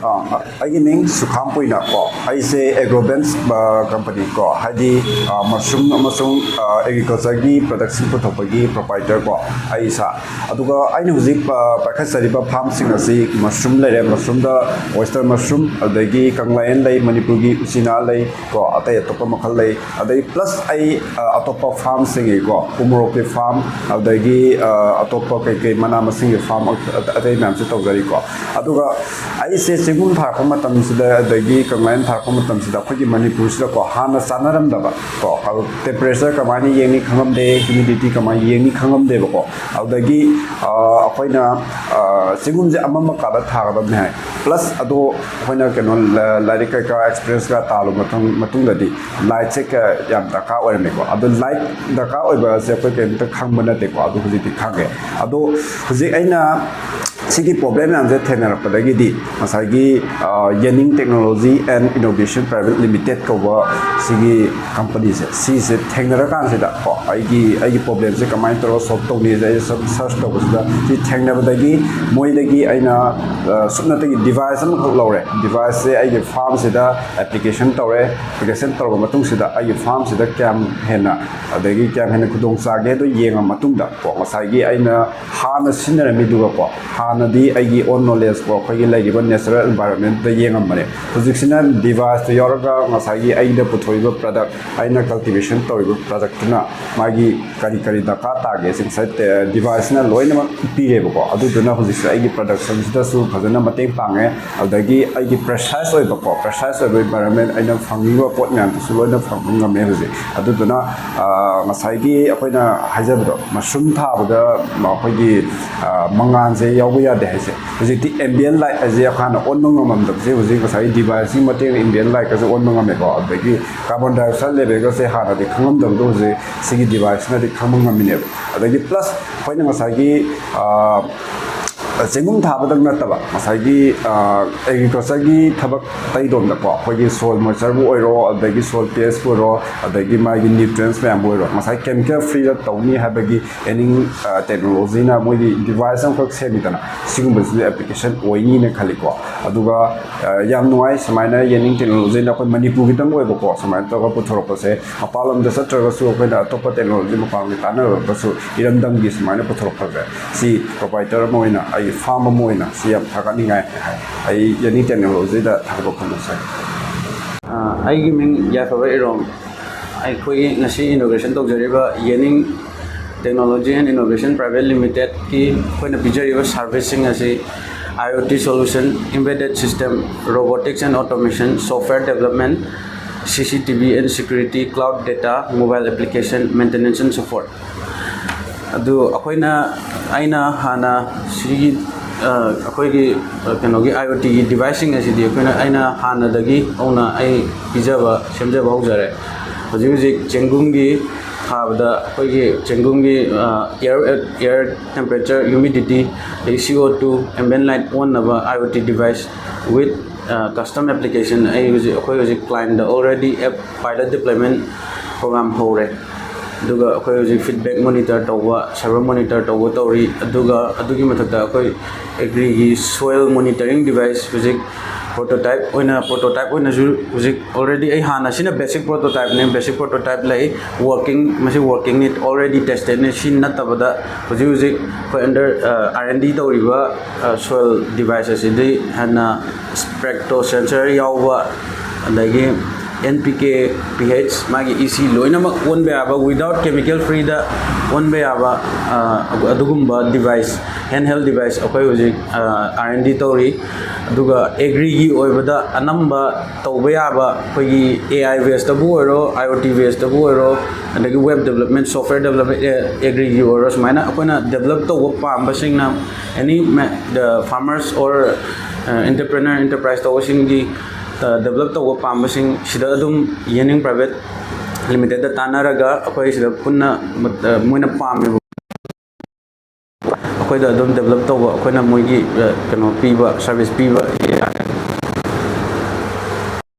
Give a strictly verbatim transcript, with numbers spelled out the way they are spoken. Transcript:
ꯑꯥ, ꯑꯩꯒꯤ ꯃꯤꯡ ꯁꯨꯈꯥꯝ ꯄꯨꯏꯅ ꯀꯣ, ꯑꯩꯁꯦ ꯑꯦꯒ꯭ꯔꯣꯕꯦꯟꯁ, ꯑꯥ, ꯀꯝꯄꯅꯤ ꯀꯣ, ꯍꯥꯏꯗꯤ, ꯑꯥ, ꯃꯁꯔꯨꯝ ꯑꯃꯁꯨꯡ, ꯑꯥ, ꯑꯦꯒ꯭ꯔꯤꯀꯜꯆꯔꯒꯤ ꯄ꯭ꯔꯗꯛꯁꯤꯡ ꯄꯨꯊꯣꯛꯄꯒꯤ ꯄ꯭ꯔꯣꯄꯥꯏꯇꯔ ꯀꯣ, ꯑꯩ ꯏꯁꯥ꯫ ꯑꯗꯨꯒ ꯑꯩꯅ ꯍꯧꯖꯤꯛ, ꯑꯥ, ꯄꯥꯏꯈꯠꯆꯔꯤꯕ ꯐꯥꯔꯝꯁꯤꯡ ꯑꯁꯤ ꯃꯁꯔꯨꯝ ꯂꯩꯔꯦ, ꯃꯁꯔꯨꯝꯗ ꯑꯣꯏꯁꯇꯔ ꯃꯁꯔꯨꯝ, ꯑꯗꯒꯤ ꯀꯪꯂꯥꯌꯦꯟ ꯂꯩ, ꯃꯅꯤꯄꯨꯔꯒꯤ ꯎꯆꯤꯅꯥ ꯂꯩ ꯀꯣ, ꯑꯇꯩ ꯑꯇꯣꯞꯄ ꯃꯈꯜ ꯂꯩ꯫ ꯑꯗꯩ ꯄ꯭ꯂꯁ ꯑꯩ, ꯑ, ꯑꯇꯣꯞꯄ ꯐꯥꯔꯝꯁꯤꯡꯒꯤꯀꯣ, ꯎꯃꯣꯔꯣꯛꯀꯤ ꯐꯥꯔꯝ, ꯑꯗꯒꯤ, ꯑ, ꯑꯇꯣꯞꯄ ꯀꯩꯀꯩ ꯃꯅꯥ ꯃꯁꯤꯡꯒꯤ ꯐꯥꯔꯝ ꯑꯇꯩ ꯃꯌꯥꯝꯁꯨ ꯇꯧꯖꯔꯤꯀꯣ꯫ ꯑꯗꯨꯒ ꯑꯩꯁꯦ ꯆꯦꯡꯒꯨꯝ ꯊꯥꯔꯛꯄ ꯃꯇꯝꯁꯤꯗ, ꯑꯗꯒꯤ ꯀꯪꯂꯥꯌꯦꯟ ꯊꯥꯔꯛꯄ ꯃꯇꯝꯁꯤꯗ ꯑꯩꯈꯣꯏꯒꯤ ꯃꯅꯤꯄꯨꯔꯁꯤꯗꯀꯣ, ꯍꯥꯟꯅ ꯆꯥꯅꯔꯝꯗꯕ ꯀꯣ, ꯇꯦꯝꯄꯔꯦꯆꯔ ꯀꯃꯥꯏꯅ ꯌꯦꯡꯅꯤ ꯈꯪꯉꯝꯗꯦ, ꯍ꯭ꯌꯨꯃꯤꯗꯤꯇꯤ ꯀꯃꯥꯏꯅ ꯌꯦꯡꯅꯤ ꯈꯪꯉꯝꯗꯦꯕꯀꯣ꯫ ꯑꯗꯨꯗꯒꯤ, ꯑ, ꯑꯩꯈꯣꯏꯅ, ꯑ, ꯆꯦꯡꯒꯨꯝꯁꯦ ꯑꯃꯝꯕ ꯀꯥꯗ ꯊꯥꯒꯗꯕꯅꯤ ꯍꯥꯏ꯫ ꯄ꯭ꯂꯁ ꯑꯗꯣ ꯑꯩꯈꯣꯏꯅ ꯀꯩꯅꯣ, ꯂ-, ꯂꯥꯏꯔꯤꯛ ꯀꯩꯀꯥ ꯑꯦꯛꯁꯄꯤꯔꯤꯌꯦꯟꯁ ꯀꯩꯀꯥ ꯇꯥꯜꯂꯕ ꯃꯇꯨꯡ-, ꯃꯇꯨꯡꯗꯗꯤ ꯂꯥꯏꯠꯁꯦ ꯀꯌꯥ ꯌꯥꯝ ꯗꯔꯀꯥꯔ ꯑꯣꯏꯔꯝꯃꯦꯀꯣ꯫ ꯑꯗꯣ ꯂꯥꯏꯠ ꯗꯔꯀꯥꯔ ꯑꯣꯏꯕꯁꯦ ꯑꯩꯈꯣꯏ ꯀꯩꯝꯇ ꯈꯪꯕ ꯅꯠꯇꯦꯀꯣ꯫ ꯑꯗꯣ ꯍꯧꯖꯤꯛꯇꯤ ꯈꯪꯉꯦ꯫ ꯑꯗꯣ ꯍꯧꯖꯤꯛ ꯑꯩꯅ ꯁꯤꯒꯤ ꯄ꯭ꯔꯣꯕ꯭ꯂꯦꯝ ꯃꯌꯥꯝꯁꯦ ꯊꯦꯡꯅꯔꯛꯄꯗꯒꯤꯗꯤ ꯉꯁꯥꯏꯒꯤ, ꯑ, ꯌꯦꯅꯤꯡ Technology and Innovation Private Limited ꯀꯧꯕ ꯁꯤꯒꯤ ꯀꯝꯄꯅꯤꯁꯦ, ꯁꯤꯁꯦ ꯊꯦꯡꯅꯔꯀꯥꯟꯁꯤꯗ ꯀꯣ, ꯑꯩꯒꯤ, ꯑꯩꯒꯤ ꯄ꯭ꯔꯣꯕ꯭ꯂꯦꯝꯁꯦ ꯀꯃꯥꯏꯅ ꯇꯧꯔꯒ ꯁꯣꯜꯕ ꯇꯧꯅꯤꯁꯦ ꯑꯩ ꯁꯨꯝ ꯁꯔꯆ ꯇꯧꯕꯁꯤꯗ ꯁꯤ ꯊꯦꯡꯅꯕꯗꯒꯤ ꯃꯣꯏꯗꯒꯤ ꯑꯩꯅ, ꯑ, ꯁꯨꯞꯅꯇꯒꯤ ꯗꯤꯚꯥꯏꯁ ꯑꯃꯈꯛ ꯂꯧꯔꯦ꯫ ꯗꯤꯚꯥꯏꯁꯁꯦ ꯑꯩꯒꯤ ꯐꯥꯔꯝꯁꯤꯗ ꯑꯦꯄ꯭ꯂꯤꯀꯦꯁꯟ ꯇꯧꯔꯦ꯫ ꯑꯦꯄ꯭ꯂꯤꯀꯦꯁꯟ ꯇꯧꯔꯕ ꯃꯇꯨꯡꯁꯤꯗ ꯑꯩꯒꯤ ꯐꯥꯔꯝꯁꯤꯗ ꯀꯌꯥꯝ ꯍꯦꯟꯅ, ꯑꯗꯒꯤ ꯀꯌꯥꯝ ꯍꯦꯟꯅ ꯈꯨꯗꯣꯡ ꯆꯥꯒꯦꯗꯣ ꯌꯦꯡꯉ ꯃꯇꯨꯡꯗ ꯀꯣ, ꯉꯁꯥꯏꯒꯤ ꯑꯩꯅ ꯍꯥꯟꯅ ꯁꯤꯖꯤꯟꯅꯔꯝꯃꯤꯗꯨꯒꯀꯣ, ꯍꯥꯟꯅ ꯍꯥꯟꯅꯗꯤ ꯑꯩꯒꯤ own knowledge ꯀꯣ, ꯑꯩꯈꯣꯏꯒꯤ ꯂꯩꯔꯤꯕ natural environment ꯇ ꯌꯦꯡꯉꯝꯕꯅꯦ꯫ ꯍꯧꯖꯤꯛꯁꯤꯅ device ꯇꯨ ꯌꯥꯎꯔꯒ ꯉꯁꯥꯏꯒꯤ ꯑꯩꯅ ꯄꯨꯊꯣꯛꯏꯕ product, ꯑꯩꯅ cultivation ꯇꯧꯔꯤꯕ product ꯇꯨꯅ ꯃꯥꯒꯤ ꯀꯔꯤ ꯀꯔꯤ ꯗꯔꯀꯥꯔ ꯇꯥꯒꯦ ꯁꯤ ꯉꯁꯥꯏ device ꯁꯤꯅ ꯂꯣꯏꯅꯃꯛ ꯄꯤꯔꯦꯕꯀꯣ꯫ ꯑꯗꯨꯗꯨꯅ ꯍꯧꯖꯤꯛꯁꯦ ꯑꯩꯒꯤ production ꯁꯤꯗꯁꯨ ꯐꯖꯅ ꯃꯇꯦꯡ ꯄꯥꯡꯉꯦ꯫ ꯑꯗꯒꯤ ꯑꯩꯒꯤ precise ꯑꯣꯏꯕꯀꯣ, precise ꯑꯣꯏꯕ environment, ꯑꯩꯅ ꯐꯪꯅꯤꯡꯕ ꯄꯣꯠ ꯃꯌꯥꯝꯗꯨꯁꯨ ꯂꯣꯏꯅ ꯐꯪꯕ ꯉꯝꯃꯦ ꯍꯧꯖꯤꯛ꯫ ꯑꯗꯨꯗꯨꯅ ꯉꯁꯥꯏꯒꯤ ꯑꯩꯈꯣꯏꯅ ꯍꯥꯏꯖꯕꯗꯣ, mushroom ꯊꯥꯕꯗ ꯑꯩꯈꯣꯏꯒꯤ ꯃꯉꯥꯜꯁꯦ ꯌꯥꯎꯕ ꯌꯥꯗꯦ ꯍꯥꯏꯁꯦ꯫ ꯍꯧꯖꯤꯛꯇꯤ ambient light ꯍꯥꯏꯁꯦ ꯍꯥꯟꯅ ꯑꯣꯟꯕ ꯉꯝꯃꯝꯗꯕꯁꯦ ꯍꯧꯖꯤꯛ ꯉꯁꯥꯏꯒꯤ device ꯀꯤ ꯃꯇꯦꯡꯅ ambient light ꯀꯁꯦ ꯑꯣꯟꯕ ꯉꯝꯃꯦꯀꯣ꯫ ꯑꯗꯒꯤ carbon dioxide level ꯒꯁꯦ ꯍꯥꯟꯅꯗꯤ ꯈꯪꯉꯝꯗꯕꯗꯣ ꯍꯧꯖꯤꯛ ꯁꯤꯒꯤ device ꯅꯗꯤ ꯈꯪꯕ ꯉꯝꯃꯤꯅꯦꯕ꯫ ꯑꯗꯒꯤ plus ꯑꯩꯈꯣꯏꯅ ꯉꯁꯥꯏꯒꯤ ꯆꯦꯡꯒꯨꯝ ꯊꯥꯕꯗꯪ ꯅꯠꯇꯕ, ꯉꯁꯥꯏꯒꯤ agriculture ꯒꯤ ꯊꯕꯛ ꯑꯇꯩꯔꯣꯝꯗꯀꯣ, ꯑꯩꯈꯣꯏꯒꯤ soil moisture ꯕꯨ ꯑꯣꯏꯔꯣ, ꯑꯗꯒꯤ soil pH ꯄꯨ ꯑꯣꯏꯔꯣ, ꯑꯗꯒꯤ ꯃꯥꯒꯤ nutrients ꯃꯌꯥꯝꯕꯨ ꯑꯣꯏꯔꯣ, ꯉꯁꯥꯏ chemical free ꯗ ꯇꯧꯅꯤ ꯍꯥꯏꯕꯒꯤ Yening technology ꯅ ꯃꯣꯏꯒꯤ device ꯑꯃꯈꯛ ꯁꯦꯝꯃꯤꯗꯅ, ꯁꯤꯒꯨꯝꯕꯁꯤꯁꯨ application ꯑꯣꯏꯅꯤꯅ ꯈꯜꯂꯤꯀꯣ꯫ ꯑꯗꯨꯒ ꯌꯥꯝ ꯅꯨꯡꯉꯥꯏ ꯁꯨꯃꯥꯏꯅ Yening technology ꯅ ꯑꯩꯈꯣꯏ ꯃꯅꯤꯄꯨꯔꯒꯤꯗꯪ ꯑꯣꯏꯕꯀꯣ, ꯁꯨꯃꯥꯏꯅ ꯇꯧꯔꯒ ꯄꯨꯊꯣꯔꯛꯄꯁꯦ꯫ ꯃꯄꯥꯟ ꯂꯝꯗ ꯆꯠꯇ꯭ꯔꯒꯁꯨ ꯑꯩꯈꯣꯏꯅ ꯑꯇꯣꯞꯄ technology ꯃꯄꯥꯟꯒꯤ ꯇꯥꯟꯅꯔꯨꯔꯒꯁꯨ ꯏꯔꯝꯗꯝꯒꯤ ꯁꯨꯃꯥꯏꯅ ꯄꯨꯊꯣꯔꯛꯄꯁꯦ, ꯁꯤ proprietor ꯑꯃ ꯑꯣꯏꯅ, ꯑꯩꯒꯤ farm ꯑꯃ ꯑꯣꯏꯅ ꯁꯤ ꯌꯥꯝ ꯊꯥꯒꯠꯅꯤꯡꯉꯥꯏ ꯍꯥꯏ꯫ ꯑꯩ Yening technology ꯗ ꯊꯥꯒꯠꯄ ꯐꯣꯡꯗꯣꯛꯆꯔꯤ꯫ ꯑꯩꯒꯤ ꯃꯤꯡ ꯌꯥꯏꯐꯕ ꯏꯔꯣꯝ꯫ ꯑꯩꯈꯣꯏꯒꯤ ꯉꯁꯤ inauguration ꯇꯧꯖꯔꯤꯕ Yening Technology and Innovation Private Limited ꯀꯤ ꯑꯩꯈꯣꯏꯅ ꯄꯤꯖꯔꯤꯕ service ꯁꯤꯡ ꯑꯁꯤ IoT solution, embedded system, robotics and automation, software development, CCTV and security, cloud data, mobile application, maintenance and support꯫ ꯑꯗꯨ ꯑꯩꯈꯣꯏꯅ, ꯑꯩꯅ ꯍꯥꯟꯅ ꯁꯤꯒꯤ ꯑꯩꯈꯣꯏꯒꯤ ꯀꯩꯅꯣꯒꯤ IoT ꯒꯤ device ꯁꯤꯡ ꯑꯁꯤꯗꯤ ꯑꯩꯈꯣꯏꯅ, ꯑꯩꯅ ꯍꯥꯟꯅꯗꯒꯤ ꯍꯧꯅ ꯑꯩ ꯄꯤꯖꯕ, ꯁꯦꯝꯖꯕ ꯍꯧꯖꯔꯦ꯫ ꯍꯧꯖꯤꯛ ꯍꯧꯖꯤꯛ ꯆꯦꯡꯒꯨꯝꯒꯤ ꯊꯥꯕꯗ ꯑꯩꯈꯣꯏꯒꯤ ꯆꯦꯡꯒꯨꯝꯒꯤ air, air temperature, humidity, ꯑꯗꯒꯤ CO two, ambient light ꯑꯣꯟꯅꯕ IoT device with custom application ꯑꯩ ꯍꯧꯖꯤꯛ, ꯑꯩꯈꯣꯏ ꯍꯧꯖꯤꯛ client ꯗ already app pilot deployment program ꯍꯧꯔꯦ꯫ ꯑꯗꯨꯒ ꯑꯩꯈꯣꯏ ꯍꯧꯖꯤꯛ feedback monitor ꯇꯧꯕ, server monitor ꯇꯧꯕ ꯇꯧꯔꯤ꯫ ꯑꯗꯨꯒ ꯑꯗꯨꯒꯤ ꯃꯊꯛꯇ ꯑꯩꯈꯣꯏ agri ꯒꯤ soil monitoring device ꯍꯧꯖꯤꯛ ꯄ꯭ꯔꯣꯇꯣꯇꯥꯏꯞ ꯑꯣꯏꯅ ꯄ꯭ꯔꯣꯇꯣꯇꯥꯏꯞ ꯑꯣꯏꯅꯁꯨ ꯍꯧꯖꯤꯛ already ꯑꯩ ꯍꯥꯟꯅ ꯁꯤꯅ ꯕꯦꯁꯤꯛ ꯄ꯭ꯔꯣꯇꯣꯇꯥꯏꯞꯅꯦ, ꯕꯦꯁꯤꯛ ꯄ꯭ꯔꯣꯇꯣꯇꯥꯏꯞ ꯂꯩ꯫ ꯋꯥꯔꯀꯤꯡ, ꯃꯁꯤ ꯋꯥꯔꯀꯤꯡꯅꯤ, already ꯇꯦꯁꯇꯦꯠꯅꯤ꯫ ꯁꯤ ꯅꯠꯇꯕꯗ ꯍꯧꯖꯤꯛ ꯍꯧꯖꯤꯛ ꯑꯩꯈꯣꯏ ꯑꯟꯗꯔ ꯑꯥꯔ ꯑꯦꯟ ꯗꯤ ꯇꯧꯔꯤꯕ ꯁꯣꯏꯜ ꯗꯤꯚꯥꯏꯁ ꯑꯁꯤꯗꯤ ꯍꯦꯟꯅ ꯁ꯭ꯄꯦꯛꯇꯣ ꯁꯦꯟꯁꯔ ꯌꯥꯎꯕ, ꯑꯗꯒꯤ N P K, P H, ꯃꯥꯒꯤ ꯏ ꯁꯤ ꯂꯣꯏꯅꯃꯛ ꯑꯣꯟꯕ ꯌꯥꯕ, ꯋꯤꯗꯥꯎꯠ ꯀꯦꯃꯤꯀꯦꯜ ꯐ꯭ꯔꯤꯗ ꯑꯣꯟꯕ ꯌꯥꯕ ꯑꯗꯨꯒꯨꯝꯕ ꯗꯤꯚꯥꯏꯁ, ꯍꯦꯟ ꯍꯦꯜ ꯗꯤꯚꯥꯏꯁ ꯑꯩꯈꯣꯏ ꯍꯧꯖꯤꯛ ꯑꯥꯔ ꯑꯦꯟ ꯗꯤ ꯇꯧꯔꯤ꯫ ꯑꯗꯨꯒ ꯑꯦꯒ꯭ꯔꯤꯒꯤ ꯑꯣꯏꯕꯗ ꯑꯅꯝꯕ ꯇꯧꯕ ꯌꯥꯕ ꯑꯩꯈꯣꯏꯒꯤ ꯑꯦ ꯑꯥꯏ ꯕꯦꯁꯇꯕꯨ ꯑꯣꯏꯔꯣ, ꯑꯥꯏ ꯑꯣ ꯇꯤ ꯕꯦꯁꯇꯕꯨ ꯑꯣꯏꯔꯣ, ꯑꯗꯒꯤ ꯋꯦꯕ ꯗꯦꯕꯂꯞꯃꯦꯟ, ꯁꯣꯐꯋꯦꯌꯔ ꯗꯦꯕꯂꯞꯃꯦꯟ, ꯑꯦꯒ꯭ꯔꯤꯒꯤ ꯑꯣꯏꯔꯣ, ꯁꯨꯃꯥꯏꯅ ꯑꯩꯈꯣꯏꯅ ꯗꯦꯕꯂꯞ ꯇꯧꯕ ꯄꯥꯝꯕꯁꯤꯡꯅ, any farmers or entrepreneur, enterprise ꯇꯧꯕꯁꯤꯡꯒꯤ ꯗꯦꯕꯂꯞ ꯇꯧꯕ ꯄꯥꯝꯕꯁꯤꯡ ꯁꯤꯗ ꯑꯗꯨꯝ ꯌꯦꯅꯤꯡ ꯄ꯭ꯔꯥꯏꯚꯦꯠ ꯂꯤꯃꯤꯇꯦꯠꯇ ꯇꯥꯟꯅꯔꯒ ꯑꯩꯈꯣꯏ ꯁꯤꯗ ꯄꯨꯟꯅ ꯃꯣꯏꯅ ꯄꯥꯝꯃꯤꯕ ꯑꯩꯈꯣꯏꯗ ꯑꯗꯨꯝ ꯗꯦꯕꯂꯞ ꯇꯧꯕ, ꯑꯩꯈꯣꯏꯅ ꯃꯣꯏꯒꯤ ꯀꯩꯅꯣ ꯄꯤꯕ, ꯁꯥꯔꯚꯤꯁ ꯄꯤꯕ ꯌꯥꯒꯅꯤ꯫